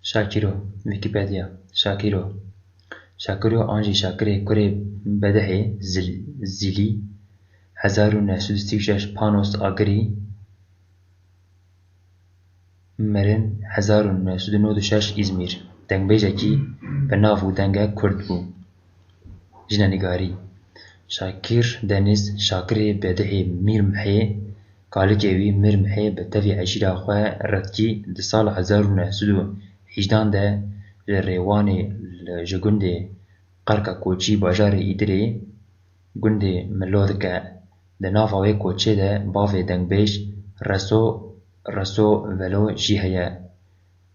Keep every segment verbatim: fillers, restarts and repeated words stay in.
Şakiro, Wikipedia, Şakiro. Şakiro an jî Şakirê kurê Bedehê Zil-, Zîlî, hezar û neh sed û sî û şeş Panos Agirî, mirin hezar û neh sed û nod û şeş Îzmîr, dengbêjekî bi nav û denge kurd bû. Jinenîgarî. Şakir Deniz, Şakirê Bedehê Mîr Mihê, kalikê wî Mîr Mihê bi tevî eşîra xwe Redkî di sala hezar û neh sed û hejdan de li Rêwanê li, ji gundê Qerka Koçî bajarê Îdirê gundê Milo dike. Di nava wê koçê de bavê dengbêj Reso, Reso Velo jî heye.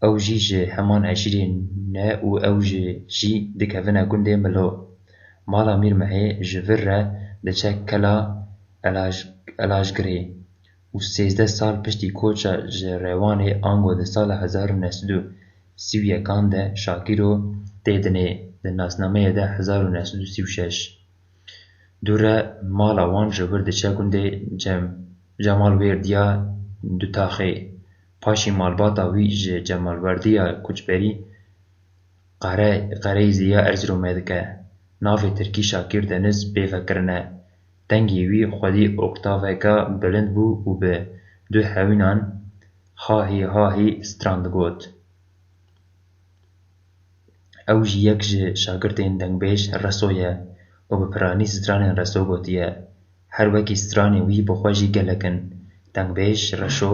Ew jî ji heman eşîrê ne û ew jî, jî dikevine gundê Milo. Mala Mîr Mihê ji vir re diçe Kela Elaj-, Elajgirê û sêzdeh sal piştî koça ji Rewanê ango di sala hezar û neh sed û sî û yekan de Şakiro tê dinê, di nasnameyê de hezar û neh sed û sî û şeş. Dû re mala wan ji vir diçe gundê Cem-, Cemalwêrdiya Dutaxê. Paşî malbata wî ji Cemalwerdiya Koçberî Qere-, Qereyzî ya Erziromê dike. Navê tirkî Şakir Deniz pê ve kirine. Dengê wî xwedî oktaveke bilind bû û bi du hewînan hahî hahî stran digot. Ew jî yek ji şagirtên dengbêj Reso ye û bi piranî stranên Reso gotiye. Her wekî stranên wî bi xwe jî gelek in. Dengbêj Reşo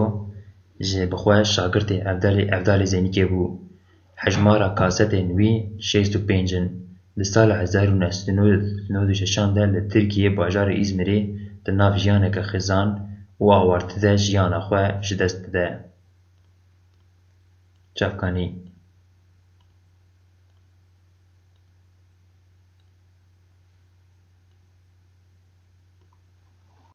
ji bi xwe şagirtê Evdalê, Evdalê Zênîkê bû. Hejmara kasetên wî şêst û pênc in. Di sala hezar û neh sed û nod û şeşan de li Tirkiyê bajarê Îzmîrê di nav jiyaneke xizan û awartî de jiyana xwe ji dest dide. Çavkanî.